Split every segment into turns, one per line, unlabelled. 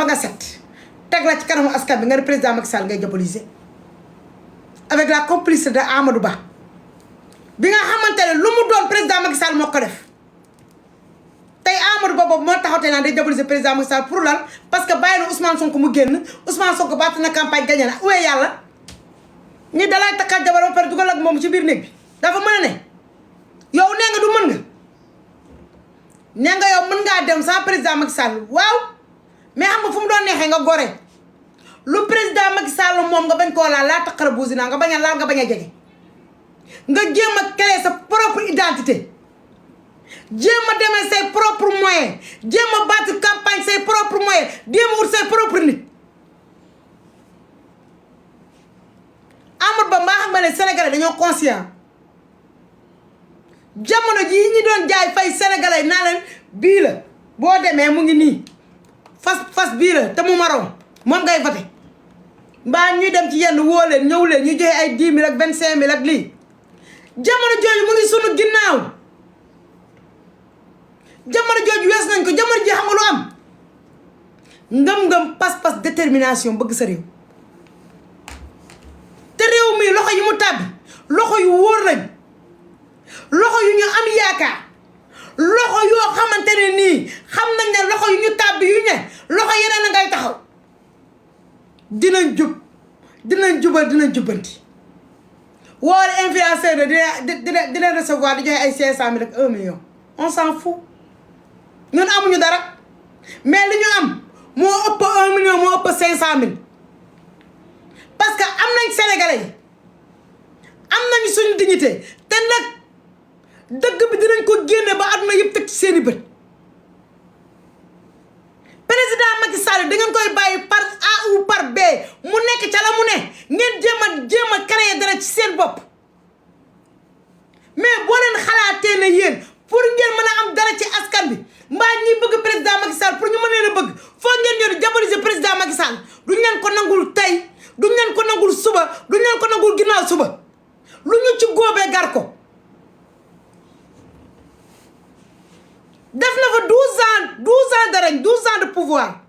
ba nga set teg la ci kanamu askan bi nga ne président Macky Sall ngay diaboliser avec la complicité de Amadou Ba bi nga xamante ne lu mu doon président Macky Sall moo ko def tey Amadou Ba boobu moo taxaw tey naan day diaboliser président Macky Sall pour lan parce que bàyyi na Ousmane Sonko mu génn Ousmane Sonko baat na campagne gagné na uwee yàlla ñi dalay takkaat jabar ba pare dugal ak moom ci biir néeg bi dafa mën a ne yow nee nga du mën nga nee nga yow mën ngaa dem sans président Macky Sall waaw mais xam nga fu mu doon neexee nga gore lu président Macky Sall moom nga bañ koo laal laa taqara buusi naa nga bañ a laal nga bañ a jege nga jéem a créer sa propre identité jéem a demee say propre moyen jéem a battre campagne say propre moyen jéem a ut say propre nit Amadou Ba mbaa xam nga ne sénégalais dañoo conscient jamono jii ñi doon jaay fay sénégalais naa leen bii la boo demee mu ngi nii fas bii la te mu maroon moom ngay voté mbaa ñuy dem ci yenn woo leen ñëw leen ñu joxe ay 10 000 ak 25 000 ak lii jamono jooju mu ngi sunu ginnaaw jamono jooju wees nañ ko jamono ji xam nga lu am ngëm-ngëm pas-pas détermination bëgg sa réew te réew mi loxo yi mu tàbbi loxo yu wóor lañ loxo yu ñu am yaakaar loxo yoo xamante ne nii xam nañ ne loxo yu ñu tàbbi yu ne loxo yeneen a ngay taxaw dinañ jub dinañ jubal dinañ jubbanti woole influenceur de dina recevoir di joxe ay 500 000 ak 1 million on s'en fout ñun amuñu dara mais li ñu am moo ëpp 1 million moo ëpp 500 000 parce que am nañ sénégalais yi am nañu suñu dignité te nag dëgg bi dinañ ko génne ba àdduna yëpp teg ci seeni bët président Macky Sall da ngeen koy bàyyi par A ou par B mu nekk ca la mu ne ngeen jéem a créer dara ci seen bopp mais boo leen xalaatee ne yéen pour ngeen mën a am dara ci askan bi mbaa ñi bëgg président Macky Sall pour ñu mën leen a bëgg foo ngeen ñëw di diaboliser président Macky Sall duñ leen ko nangul tey duñ leen ko nangul suba duñ leen ko nangul ginnaaw suba lu ñu ci góobee gar ko def na fa 12 ans de règne 12 ans de pouvoir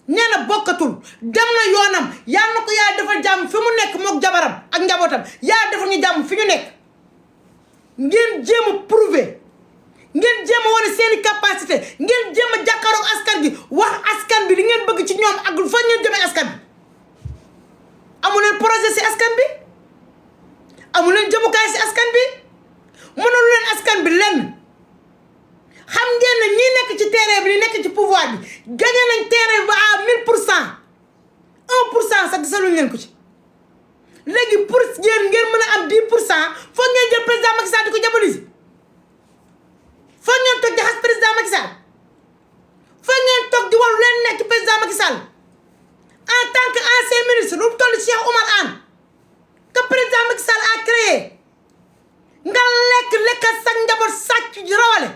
nee na bokkatul dem na yoonam yal na ko yaa defal jàmm fi mu nekk mook jabaram ak njabootam yaa defal ñu jàmm fi ñu nekk ngeen jéem a prouver ngeen jéem a wane seeni capacité ngeen jéem a jàkkaaroog askan gi wax askan bi li ngeen bëgg ci ñoom ak fa ngeen jëmee askan bi amu leen projet si askan bi amu leen jëmukaay si askan bi mënalu leen askan bi lenn xam ngeen ne ñi nekk ci terrain bi ñi nekk ci pouvoir bi gagné nañ terrain bi ba à 1000%, 1% sax gisaluñ leen ko ci léegi pour yéen ngeen mën a am 10% foog ngeen jël président Macky Sall di ko diaboliser foog ngeen toog di xas président Macky Sall foog ngeen toog di wax lu leen nekk ci président Macky Sall en tant que ancien ministre lu toll Cheikh Oumar Anne que président Macky Sall a créé nga lekk sa njaboot sàcc rawale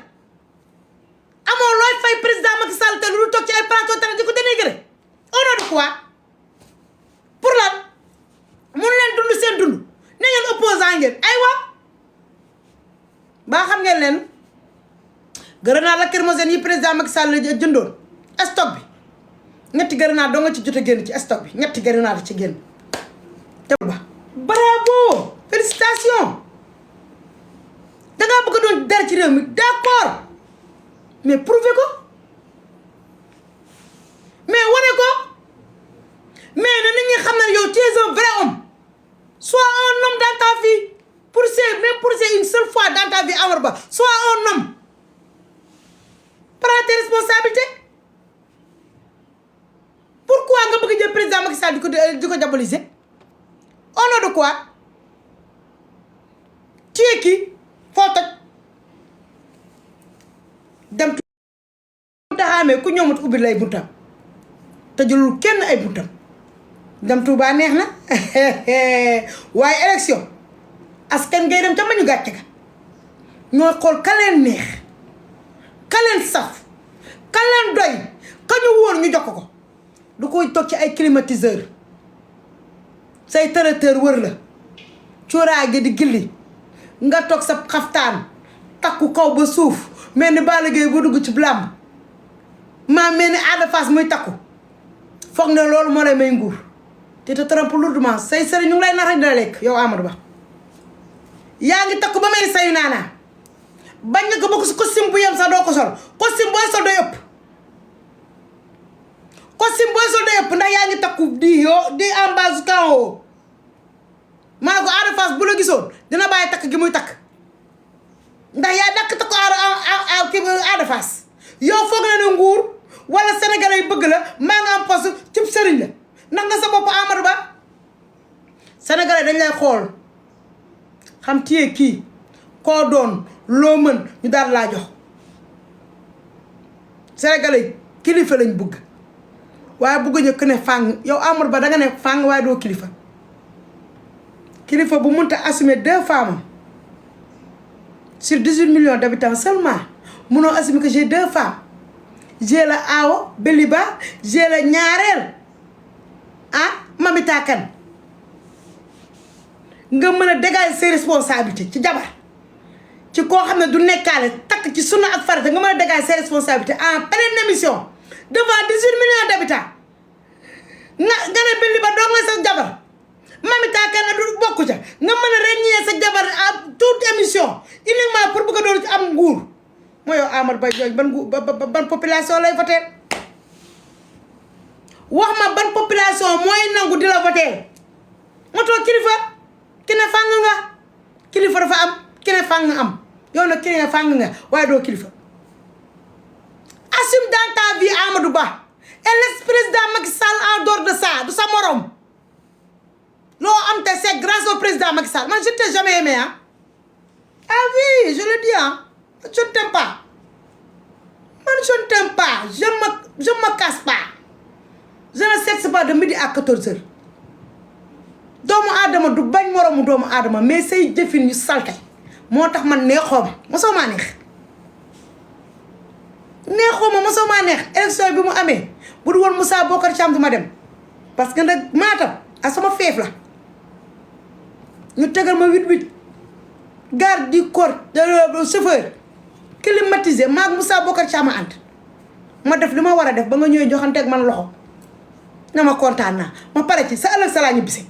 amoo looy fay président Macky Sall te lu toog ci ay plateau télé di ko dénigrer au nom de quoi pour lan mun leen dund seen dund ne ngeen opposant ngeen aywa baa xam ngeen leen grenade lacrymogène yi président Macky Sall jëndoon stock bi ñetti grenade doo nga ci jot a génn ci stock bi ñetti grenade ci génn te ba bravo félicitations dangaa bëgg a doon dara ci réew mi d'accord mais prouver ko mais wane ko mais na nit ñi xam ne yow tu es un vrai homme sois un homme dans ta vie pour une seule fois dans ta vie Amadou Ba sois un homme prends tes responsabilités pourquoi nga bëgg jël président Macky Sall di ko diaboliser au nom de quoi tu es qui foo toj dem taxaamee ku ñëwut ubbi lay buntam te jëlul kenn ay buntam dem Touba neex na waaye élection askan ngay dem ca ma ñu gàcce ga ñooy xool ka leen neex ka leen saf ka leen doy ka ñu wóor ñu jox ko du koy toog ci ay climatiseur say traiteur wër la cuuraay gi di gilli nga toog sa xaftaan takku kaw ba suuf mel ni Balla Gaye bu dugg ci làmb maa mel ni Ada Fass muy takku foog ne loolu moo lay may nguur te te trompes lourdement say sëriñ ñu ngi lay nax rek dina lekk yow Amadou Ba yaa ngi takku ba may sayu naanaa bañ nga ko bokk si costume bu yem sax doo ko sol costume booy sol day ëpp costume booy sol day ëpp ndax yaa ngi takku di en bas kan haut ma ne ko Ada Fass bu la gisoon dina bàyyi takk gi muy takk ndax yaa dakk takku Ada Fass yow foog na ne nguur wala sénégalais yi bëgg la maa nga am poste cib sëriñ la ndax nga sa bopp Amadou Ba sénégalais dañ lay xool xam téye kii koo doon loo mën ñu daal laa jox sénégalais kilifa lañ bëgg waaye bëgguñu ko ne fàng yow Amadou Ba danga ne fàng waaye doo kilifa kilifa bu mënta assumer 2 femmes sur 18 millions d'habitants seulement mënoo assumer que j'ai 2 femmes j'ai la aawo Beliba j'ai la ñaareel Mamita Kane nga mën a dégager ses responsabilités ci jabar ci koo xam ne du nekkaale takk ci sunna ak farata nga mën a dégager ses responsabilités en pleine émission devant 18 millions d'habitants nga ne Beliba doo nga sa jabar Mamita Kane du bokku ca nga mën a régner sa jabar à toute émission uniquement pour bëgg a doon ci am nguur mooy yow Amadou Ba jooju ban population lay voté wax ma ban population mooy nangu di la voté ma toog kilifa ki ne fàng nga kilifa dafa am ki ne fàng am yow nag ki ne fàng nga waaye doo kilifa assume dans ta vie Amadou Ba et l'ex-président Macky Sall en dehors de ça du sa morom loo am te c'est grâce au président Macky Sall man je t'ai jamais aimé ah oui je le dis je ne t'aime pas man je ne t'aime pas je me casse pas je ne sexe pas de midi à 14h doomu aadama du bañ moromu doomu aadama mais say jëfin yu salte moo tax man neexoo ma mosoo maa neex mosoo maa neex élection bi mu amee bu dul woon Moussa Bocar Thiam du ma dem parce que nag Matam a sama feef la ñu tegal ma 8-8 garde du corps chauffeur climatisé maag Moussa Bocar Thiam a ànd ma def li ma war a def ba nga ñëwee joxanteeg man loxo na ma kontaan naa ma pare ci sa ëllëg sa laa ñu bise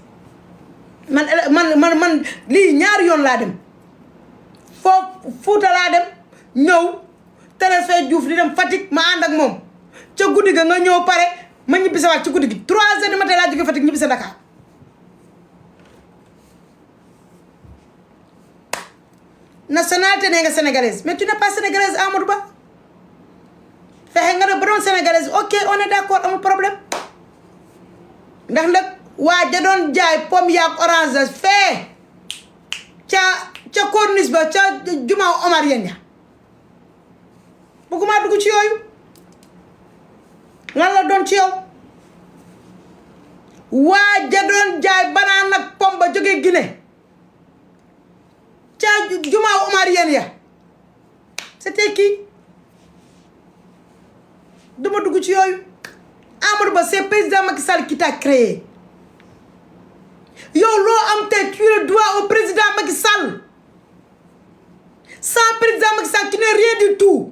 man lii ñaari yoon laa dem foofu Fuuta laa dem ñëw Thérèse Diouf di dem Fatick ma ànd ak moom ca guddi ga nga ñëw pare ma ñibbise waat ci guddi gi 3 heures du matin laa jóge Fatick ñibbise Dakar nationalité nee nga sénégalaise mais tu n'es pas sénégalaise Amadou Ba fexe nga ne ba doon sénégalaise ok on est d'accord amul problème ndax nag waa ja doon jaay pomme yaak orange fee ca corniche ba ca jumaa Omar yéen ya bëgguma dugg ci yooyu lan la doon ci yow waa ja doon jaay banaan ak pomme ba jógee Guinée ca jumaa Omar yéen ya c'était qui duma dugg ci yooyu Amadou Ba c'est président Macky Sall qui t'a créé yow loo am te tu le dois au président Macky Sall sans président Macky Sall tu n'es rien du tout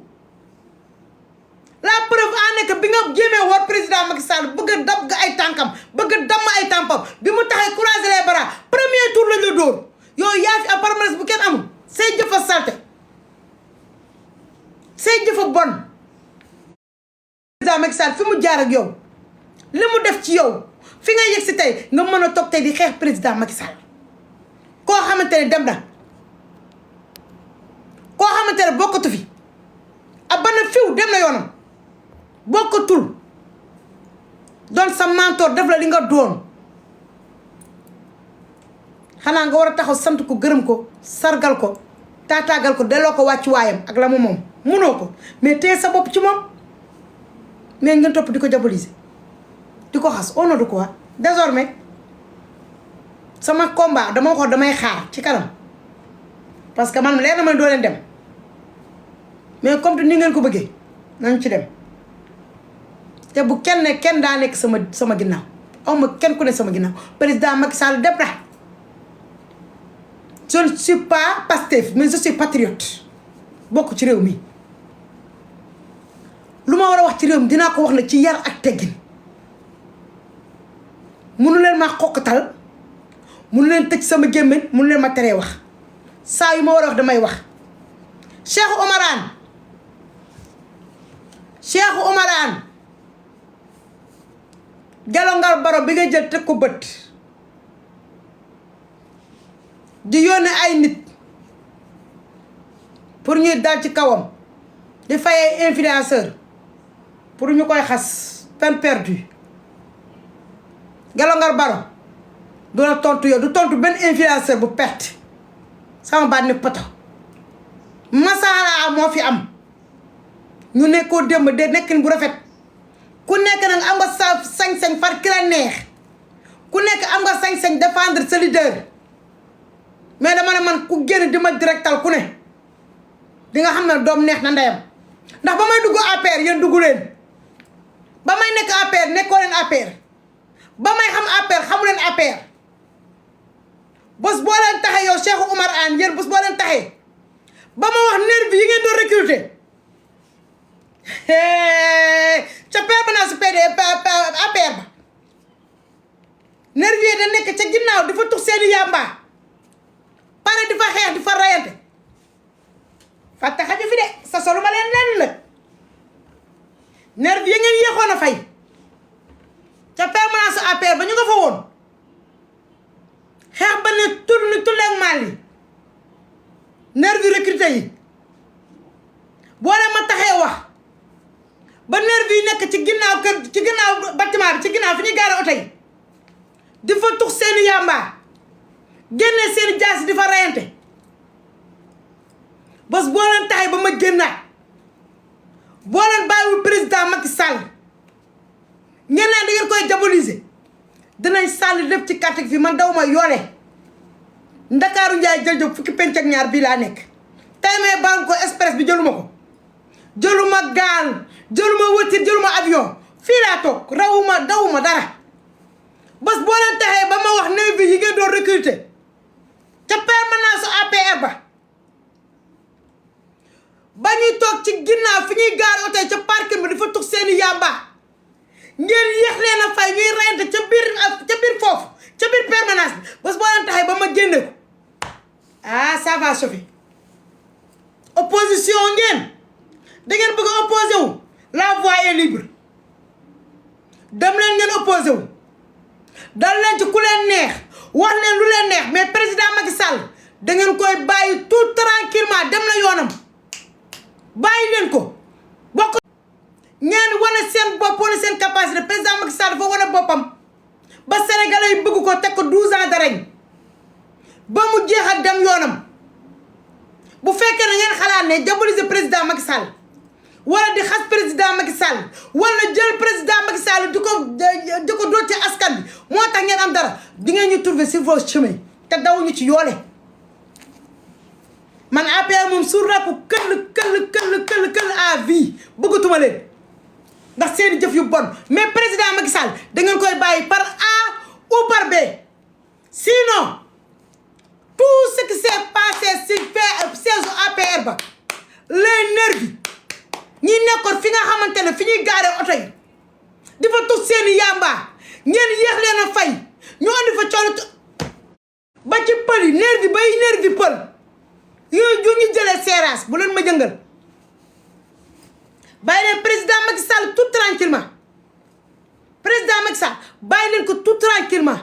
la preuve en est que bi nga jéemee war président Macky Sall bëgg a dab nga ay tànkam bëgg a damm ay tàmpam bi mu taxee croiser les bras premier tour lañ la dóor yow yaa fi am palmarès bu kenn amul say jëfa salte say jëfa bon président Macky Sall fi mu jaar ak yow li mu def ci yow fi nga yegg si tey nga mën a toog tey di xeex président Macky Sall koo xamante ne dem na koo xamante ne bokkatu fi ab bana fiw dem na yoonam bokkatul doon sa mentor def la li nga doon xanaa nga war a taxaw sant ko gërëm ko sargal ko taataagal ko delloo ko wàccu waayam ak la mu moom munoo ko mais téye sa bopp ci moom mais ngeen topp di ko diaboliser di ko xas au nom de quoi désormais sama combat dama waxoon damay xaar ci kanam parce que man leer na ma doo leen dem mais comme te ni ngeen ko bëggee nañ ci dem te bu kenn daa nekk sama ginnaaw aw ma kenn ku ne sama ginnaaw président Macky Sall dem na je ne suis pas Pastef mais je suis patriote bokk ci réew mi lu ma war a wax ci réew mi dinaa ko wax na ci yar ak teggin munu leen ma xoqatal munu leen tëj sama gémmiñ munu leen ma teree wax saa yu ma war a wax damay wax. Cheikh Oumar Anne Gelongal Baro bi nga jël teg ko bët di yónnee ay nit pour ñuy dal ci kawam di fay influenceur pour ñu koy xas peine perdue. Gelongal Baro du la tontu yow du tontu benn influenceur bu perte sama baat ni poto masala moo fi am ñu nekkoo démb de nekkin bu rafet ku nekk nag am nga sa sañ-sañ far ki la neex ku nekk am nga sañ-sañ défendre sa leader mais dama ne man ku génn di ma directal ku ne di nga xam ne doom neex na ndeyam ndax ba may dugg APR yéen dugg leen ba may nekk APR nekkoo leen APR ba may xam APR xamu leen APR bés boo leen taxee yow Cheikh Oumar Anne yéen bés boo leen taxee ba ma wax nervi yi ngeen doon recruter ca permanence APR ba nervi yi da nekk ca ginnaaw di fa tux seeni yàmba pare di fa xeex di fa rayante fàtte xaju fi de sa solu ma leen lenn la nervi yi ngeen yéexoon a fay ca permanence APR ba ñu nga fa woon xeex ba ne tur ni tulleeg maal yi nervi recruté yi boo leen ma taxee wax ba nervi yi nekk ci ginnaaw kër ci ginnaaw bâtiment bi ci ginnaaw fi ñuy gaare oto yi di fa tux seeni yàmbaa génne seeni jaas di fa rayante bés boo leen taxee ba ma génnaat boo leen bàyyiwul président Macky Sall ngeen naan da ngeen koy diaboliser dinañ sàll lépp ci carte fi man daw ma yoole Ndakaaru Njaay jël jóg fukki penc ak ñaar bii laa nekk tey may banque ko express bi jëluma ko jëluma gaal jëluma voiture jëluma avion fii laa toog rawuma dawuma dara bés boo leen taxee ba ma wax nervi yi ngeen doon recruter ca permanence APR ba ñuy toog ci ginnaaw fi ñuy gaar oto ca parking bi dafa tux seeni yàmba ngeen yéex leen a fay ñuy reyante ca biir foofu ca biir permanence bi bés boo leen taxee ba ma génne ko ah ça va Sophie opposition ngeen da ngeen bëgg a opposé wu la voie est libre dem leen ngeen opposé wu dal leen ci ku leen neex wax leen lu leen neex mais président Macky Sall da ngeen koy bàyyi tout tranquillement dem na yoonam bàyyi leen ko bokk ngeen wane seen bopp wane seen capacité président Macky Sall dafa wane boppam ba Sénégalais yi bëgg ko teg ko 12 ans de règne ba mu jeex ak dem yoonam bu fekkee ne ngeen xalaat ne diaboliser président Macky Sall wala di xas président Macky Sall wala jël président Macky Sall di ko doot ci askan bi moo tax ngeen am dara di ngeen ñu trouver sur vos chemins te dawuñu ci yoole man APR moom sur rapp këll à vie bëggatuma leen ndax seeni jëf yu bon mais président Macky Sall da ngeen koy bàyyi par A ou par B sinon tout ce qui s'est passé si siège APR ba les nervis ñi nekkoon fi nga xamante ne fi ñuy gaare oto yi di fa tux seeni yàmbaa ngeen yéex leen a fay ñu andi fa coono ba ci pël yi nervi bay nervi pël yooyu ñu jëlee seeraas bu leen ma jëngal bàyyi leen président Macky Sall tout tranquillement président Macky Sall bàyyi leen ko tout tranquillement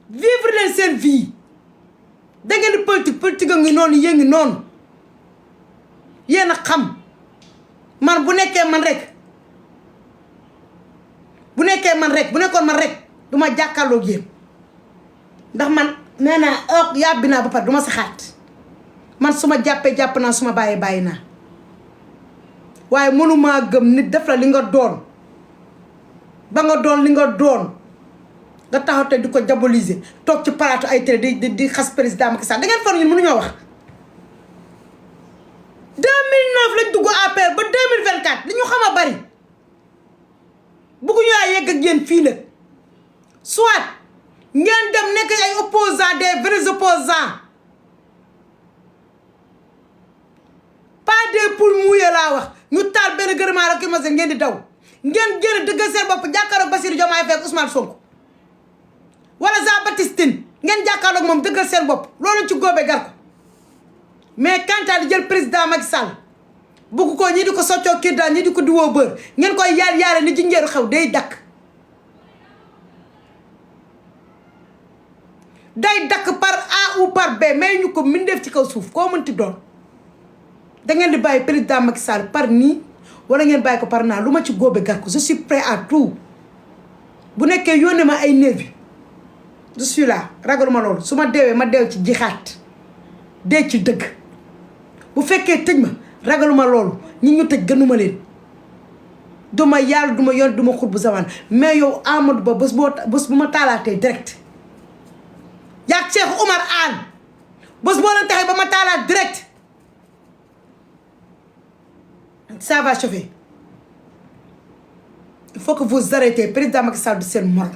vivre leen seen vie da ngeen di politique a ngi noonu yéen ngi noonu yéen a xam man bu nekkee man rek bu nekkoon man rek du ma jàkkaarloog yéen ndax man nee naa yàbbi naa ba pare du ma saxaat man su ma jàppee jàpp naa su ma bàyyee bàyyi naa waaye mënumaa gëm nit def la li nga doon ba nga doon li nga doon nga taxaw te di ko diaboliser toog ci plateau ay télé di xas président Macky Sall da ngeen foog ñun mënuñoo wax 2009 lañ dugg APR ba 2024 li ñu xam a bari bëgguñu yegg ak yéen fii nag soit ngeen dem nekk ay opposants des vrais opposants pas des poules mouillées laa wax ñu taal benn gërëmaa la ki ma ngeen di daw ngeen génn dëggal seen bopp jàkkaarloo Bassirou Diomaye Faye ak Ousmane Sonko wala Jean Baptiste Tine ngeen jàkkaarloog moom dëggal seen bopp loolu ci góobe gar ko mais quant à di jël président Macky Sall bugg ko ñi di ko soccoo kii daal ñi di ko diwoo bër ngeen koy yaale ni jinjeeru xew day dakk par A ou par B mais ñu ko mindeef ci kaw suuf koo mënti doon da ngeen di bàyyi président Macky Sall par nii wala ngeen bàyyi ko par naa lu ma ci góobe gar ko je suis prêt à tout bu nekkee yónnee ma ay nervi je suis là ragaluma loolu su ma deewee ma deew ci jixaat dee ci dëgg bu fekkee tëj ma ragaluma loolu ñi ñu tëj gënuma leen duma yàlla duma yoon duma xut bu zaman mais yow Amadou Ba bés bu ma taalaatee direct yaag Cheikh Oumar Anne bés boo leen taxee ba ma taalaat direct ça va chauffer il faut que vous arrêtez président Macky Sall du seen morom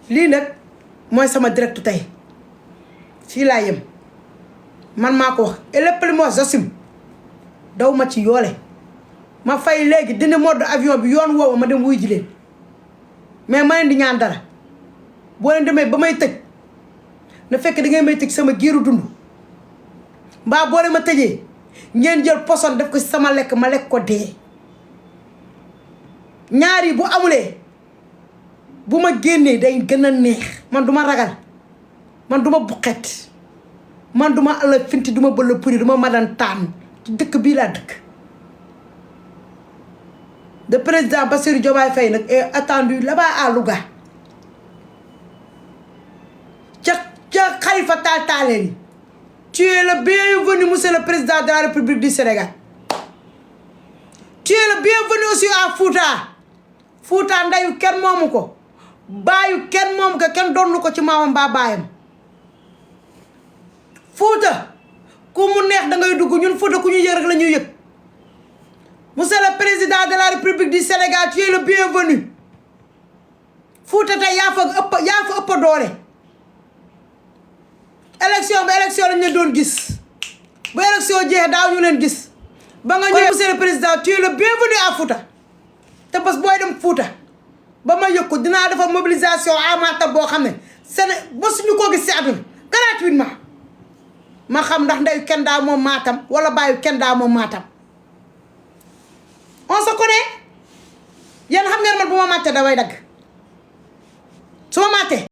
lii nag mooy sama direct tey fii laa yem man maa ko wax et lépp li moo j'assume daw ma ci yoole ma fay léegi dina mode avion bi yoon woowu ma dem wuy ji leen mais ma leen di ñaan dara boo leen demee ba may tëj na fekk da ngay may tëj sama giiru dund mbaa boo leen ma tëjee ngeen jël poson def ko ci sama lekk ma lekk ko dee ñaar yi bu amulee bu ma génnee day gën a neex man duma ragal man duma buqet man duma ala finti duma bëla puri duma madan taan ci dëkk bii laa dëkk le président Bassirou Diomaye Faye nag est attendu là-bas à Louga ca Khalifa Tall Talleri tu es le bienvenu monsieur le président de la République du Sénégal tu es le bienvenu aussi à Fouta ndayu kenn moomu ko baayu kenn moomu ko kenn donnu ko ci maamam mbaa baayam Fouta ku mu neex da ngay dugg ñun Fouta ku ñu yëg rek la ñuy yëg monsieur le président de la République du Sénégal tu es le bienvenu Fouta tey yaa fa ëpp doole élection lañ leen doon gis bu élection jeexee daaw ñu leen gis ba nga ñëw monsieur le président tu es le bienvenu à Fouta te bés booy dem Fouta ba ma yëg ko dinaa defar mobilisation à Matam boo xam ne ba suñu ko gis si àdduna gratuitement ma xam ndax ndeyu kenn daa moom Matam wala bàyyi kenn daa moom Matam on se connaît yéen xam ngeen man bu ma màttee damay dagg su ma màttee